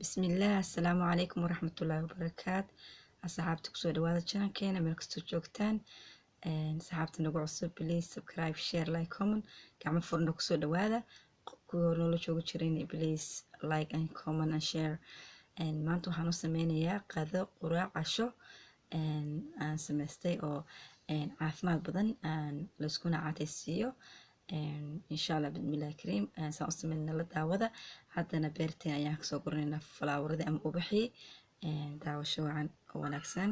Bismillaah, assalaamu calaykum waraxmatullaahi wabarakaat. Asxaabta, kusoo dhawaada channelkeena meel kastoo joogtaan. Asxaabta nagu cusub, please subscribe, share, like, comment. Gacmo furna kusoo dhawaada. Kuwii hore noola joogi jirin, please like and comment and share. Maanta waxaan u sameynayaa qado, quraac, casho aan samaystay oo caafimaad badan aan layskuna caataysiiyo, insha Allah bismillahi kariim. Saan u sameynaa la daawada. Haddana beerteen ayaan kasoo guranaynaa floweradii ama ubaxii. Daawasho wacan oo wanaagsan.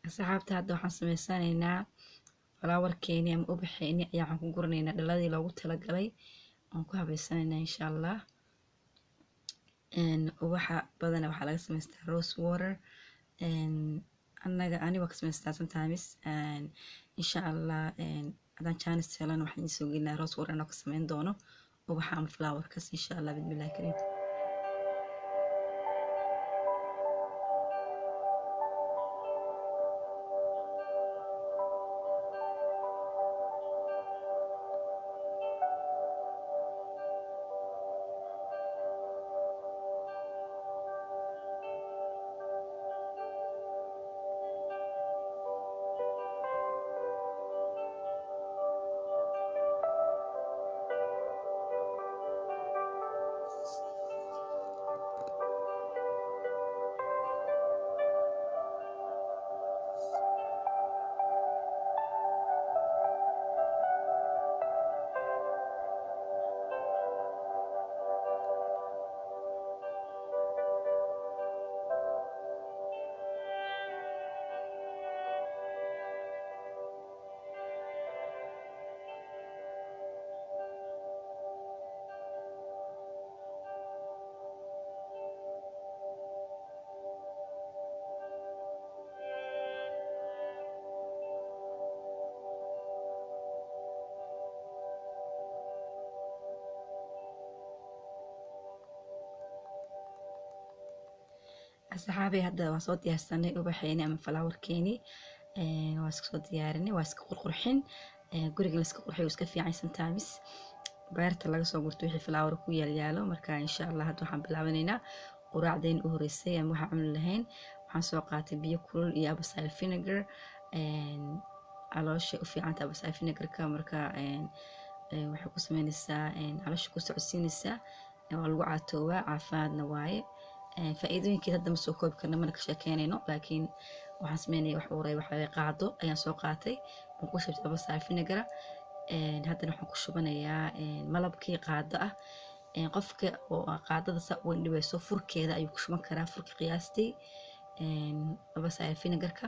Asxaabta, hadda waxaan sameysanaynaa flowerkeeni ama ubaxeeni ayaa waxaan ku guranaynaa dhaladii loogu talagalay oon ku habeysanaynaa, insha Allah. Ubaxa badana waxaa laga samaystaa rose water. Annaga ani waa ka samaystaa sometimes. Insha Allah haddaan chance helana, waxaan idiin soo gelinaa rose water anoo ka sameyn doono ubaxa ama flowerkas, insha Allah bismillahi kariim. Asxaabay, hadda waa soo diyaarsanay ubaxeeni ama flowerkeeni, waa iska soo diyaarinay, waa iska qurqurxin. Guriga la iska qurxiyo iska fiican. Sometimes beerta laga soo gurto wixii flower ku yaalyaalo. Marka insha Allah hadda waxaan bilaabanaynaa quraacdeen u horeysay ama waxaan cuni lahayn. Waxaan soo qaatay biyo kulul iyo apple cider vinegar. Caloosha u fiicanta apple cider vinegarka. Marka waxay ku sameynaysaa, caloosha ku socodsiinaysaa, waa lagu caatoobaa, caafimaadna waaye. Faa'iidooyinkeed hadda ma soo koobi karno, mana ka sheekeynayno, laakiin waxaan sameynaya wax uray waxa qaado ayaan soo qaatay, waan ku shubtay apple cider vinegar. Haddana waxaan ku shubanayaa malabkii qaado ah. Qofka oo qaadada saa uga dhibayso, furkeeda ayuu ku shuban karaa, furka qiyaastii apple cider vinegarka.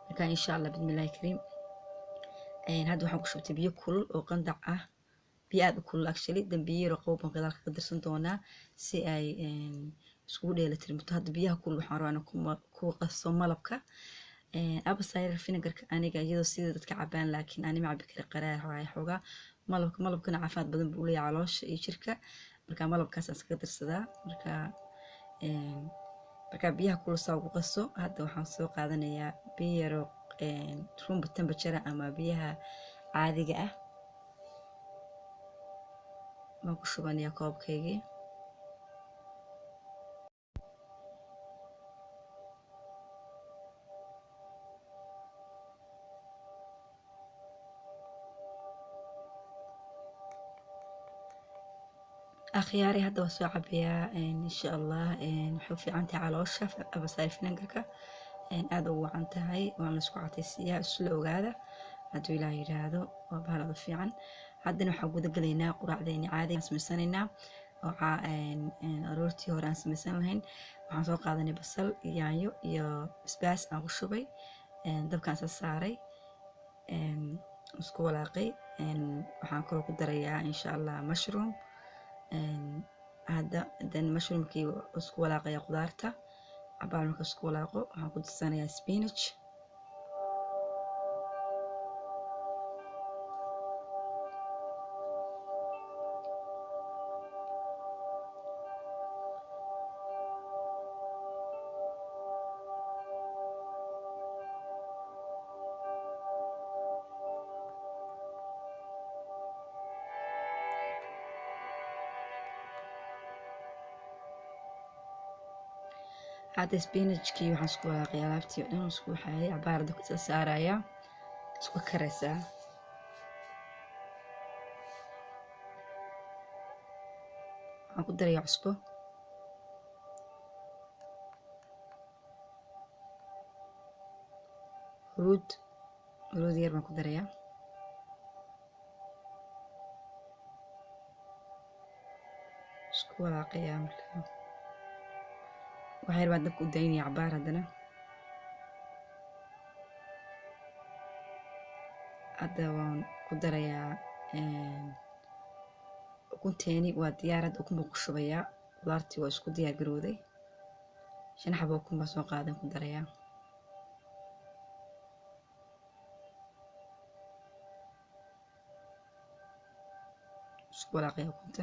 Marka insha Allah bismillahi kariim, hadda waxaan ku shubtay biyo kulul oo qandac ah, biyo aad u kulul actually. Dan biyo yaro qabow baan gadaal kaga darsan doonaa si ay iskugu dheelitirmato. Hadda biyaha kulul waxaan rabaa inaan ku qaso malabka apple cider vinegarka. Aniga iyadoo sida dadka cabaan, laakiin ani ma cabi kara, qaraar waaye xoogaa malabka. Malabkana caafimaad badan buu leeyahay caloosha iyo jirka, marka malabkaas aan iskaga darsadaa. Marka biyaha kulul saa ugu qaso. Hadda waxaan soo qaadanayaa biyo yaro room temperature ama biyaha caadiga ah baan ku shubanayaa koobkaygii. Akhyaari, hadda waa soo cabayaa insha Allah. Waxay u fiican tahay caloosha apple cider vinegarka, aad ugu wacan tahay, waan la isku cataysiiyaa. Isla ogaada hadduu Ilaah yidhaahdo, waa bahal aad u fiican. Haddana waxaan guda gelaynaa quraacdeeni caadiga aan samaysanaynaa oo aroortii hore aan samaysan lahayn. Waxaan soo qaadanay basal, yaanyo iyo basbaas aan ku shubay dabkaan sa saaray, isku walaaqay. Waxaan kaloo ku darayaa insha Allah mushroom hadda. Then mushroomkii isku walaaqaya qudaarta cabaar. Marka isku walaaqo, waxaan ku darsanayaa spinach. Hadda spinachkii waxaan isku walaaqay alaabtii oo dhan, isku waxaayay cabaar, dabka isa saarayaa, isku karaysaa. Waxaan ku darayaa cusbo, huruud, huruud yar baan ku darayaa. Isku walaaqayaa marka wax yar baan dabka u daynaya cabaar. Haddana hadda waan ku darayaa ukunteeni. Waa diyaar hadda, ukun baan ku shubayaa. Qudaartii waa isku diyaar garowday. 5 xabo ukun baan soo qaadan, ku darayaa. Isku walaaqaya ukunta.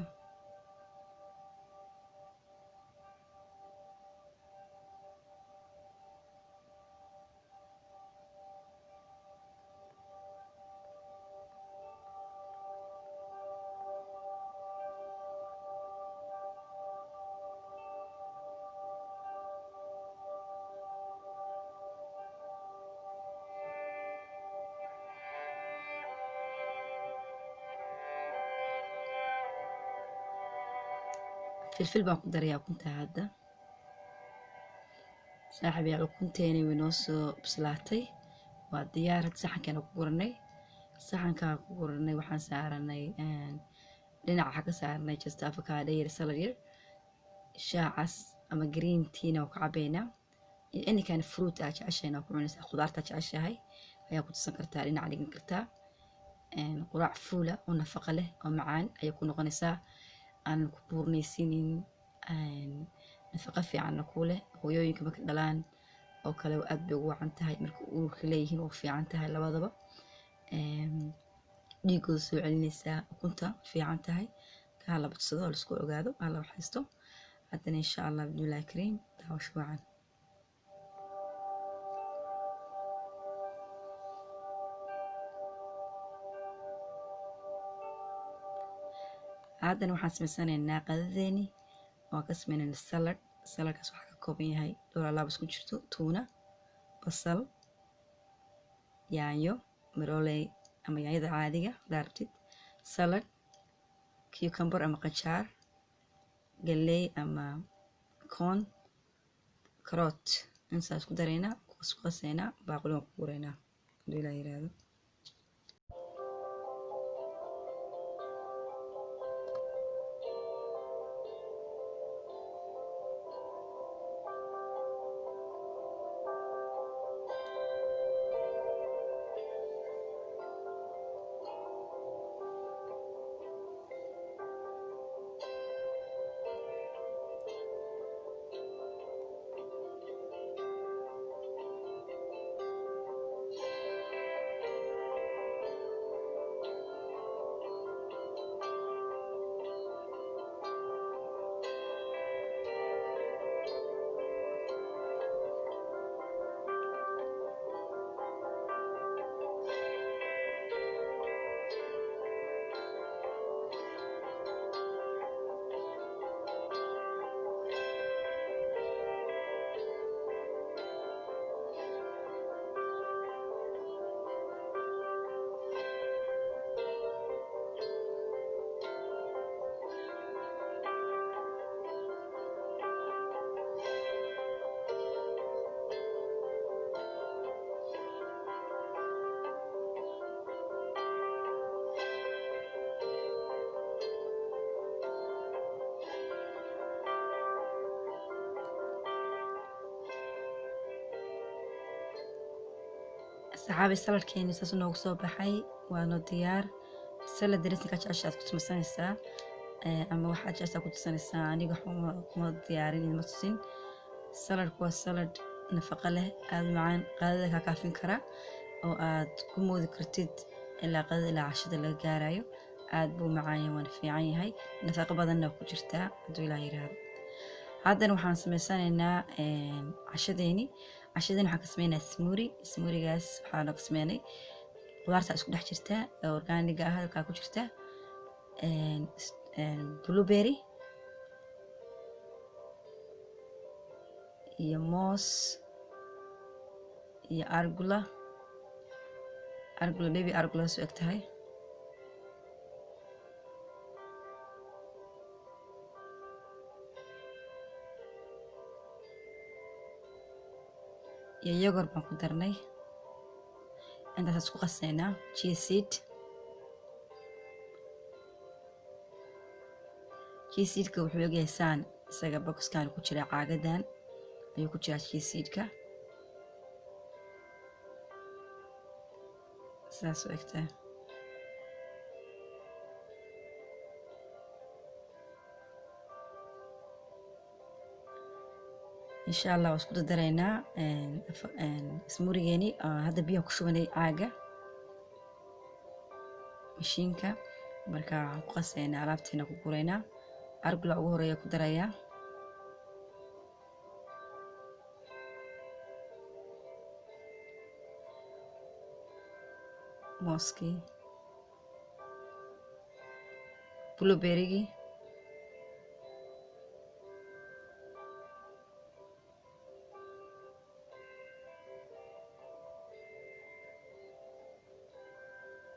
Filfil baan ku darayaa ukunta hadda. Saaxiib yaal, ukunteeni way noo soo bislaatay, waa diyaar. Hadda saxankeena ku guranay, saxankaa ku guranay. Waxaan saaranay dhinaca, waxaa ka saaranay just avocado yar, salad yar, shaah cas ama green tea na waa ku cabaynaa, iyo any kind of fruit aa jeceshahayna waa ku cunaysaa. Khudaarta jeceshahay ayaa ku tusan kartaa, dhinaca dhigan kartaa. Quraac fuula oo nafaqa leh oo macaan ayay ku noqonaysaa, aanan ku buurnaysiinin, nafaqa fiicanna ku leh. Hooyooyinka marka dhalaan oo kale aad bay ugu wacan tahay, marka uurka leeyihiin waa fiican tahay labadaba. Dhiigooda soo celinaysaa ukunta, fiican tahay. Ka hala badsado oo laisku ogaado, hala waxaysto. Haddana insha Allah bismillahi kariim, daawasho wacan. Haddana waxaan samaysanaynaa qadadeeni. Waan ka sameynaynaa salad. Saladkaas waxaa ka kooban yahay dhowr alaab isku jirto: tuuna, basal, yaanyo marooley ama yaanyada caadiga hadaa rabtid, salad, cucumber ama qajaar, galley ama corn, carrot. Intaas isku daraynaa, isku qasaynaa, baaquli waan ku guraynaa haduu Ilaah yiraahdo. Saxaabi, saladkeeni saas noogu soo baxay, waana diyaar. Salad dressingka jecesha aad ku samaysanaysaa ama waxaad jeceshaa ku tusanaysaa. Aniga waxba kuma diyaarin, ma tusin. Saladku waa salad nafaqo leh, aada u macaan, qadada kaa kaafin kara oo aad ku moodi kartid ilaa qadada ilaa cashada laga gaarayo. Aad buu macaan yahay, waana fiican yahay, nafaqo badanna ku jirtaa hadduu Ilaah yiraahdo. Haddana waxaan samaysanaynaa cashadeeni. Cashadeeni waxaan ka sameynayaa smoothie. Smoothigaas waxaa nooga sameynay qudaarta isku dhex jirta ee organiga ah. Halkaa ku jirta blueberry iyo moos iyo arugula, arugula, baby arugula soo eg tahay, iyo yogurt baan ku darnay. Intaas isku qasaynaa. Chia seed, chia seedka wuxuu egyahay saan isaga, boxkan ku jira, caagadan ayuu ku jiraa chia seedka, sidaas u egtahay. Insha Allah waa isku dardaraynaa smoothiegeeni. Hadda biyaan ku shubanay caaga mashiinka. Marka waxaan ku qasaynaa alaabteena, ku guraynaa. Arugula ugu horeeya ku darayaa, mooskii, blueberrygii,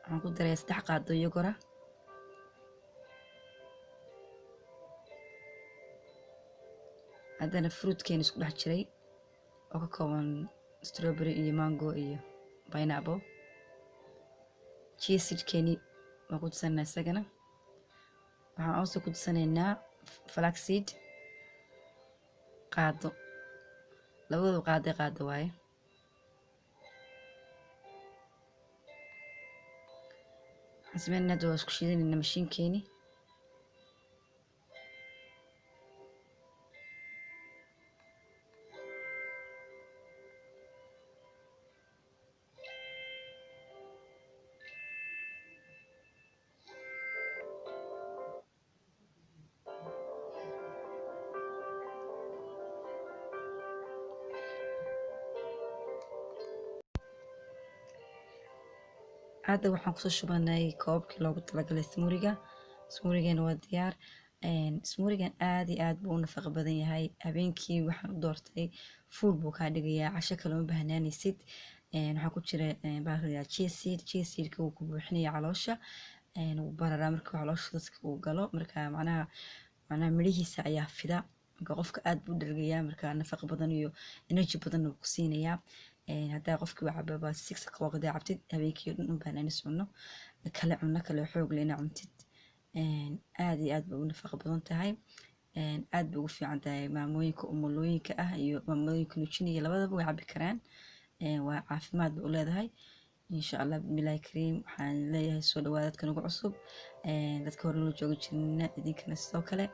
waxaan ku darayaa 3 qaado yogurt ah. Haddana fruitkeena isku dhex jiray oo ka kooban strawberry iyo mango iyo pineapple, chia seedkeeni waan ku darsanaynaa isagana. Waxaan also ku darsanaynaa flaxseed qaado, labadooda qaado qaado waaye. Waxaan sameynayna hadda waa isku shiidanaynaa mashiinkeeni. Hadda waxaan kusoo shubanay koobabkii loogu talagalay smoothiega. Smoothiegana waa diyaar. Smoothigan aad iyo aad buu u nafaqo badan yahay. Habeenkii waxaan u doortay, fuul buu kaa dhigayaa, casho kale uma bahnaanaysid. Waxaa ku jira bahalka la yiraahdo chia seed. Chia seedka wuu ku buuxinayaa caloosha, wuu bararaa marka caloosha dadka uu galo. Marka macnaha midhihiisa ayaa fida, marka qofka aad buu u dhergayaa. Marka nafaqo badan iyo energy badan wuu ku siinayaa. Haddaa qofkii waa cababa 6 o'clock hadaa cabtid, habeenkii oo dhan u baahnaanis cunno kale, cunno kale xoog leh inaa cuntid. Aad iyo aad bay u nafaqo badan tahay, aad bay ugu fiican tahay maamooyinka umulooyinka ah iyo maamooyinka nuujinaya, labadaba way cabi karaan. Waa caafimaad bay u leedahay. Insha Allah bismillahi kariim, waxaan leeyahay soo dhawaada dadka nagu cusub, dadka hore nala joogi jirina, idinkana sidoo kale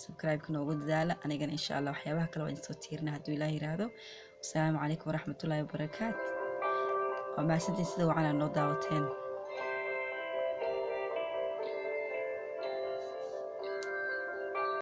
subscribe-ka noogu dadaala. Anigana insha Allah waxyaabaha kale waa idin soo tiirina hadduu Ilaah yiraahdo. Wasalaamu calaykum waraxmatullaahi wabarakaat. Waa mahadsantiin sida wacan aad noo daawateen.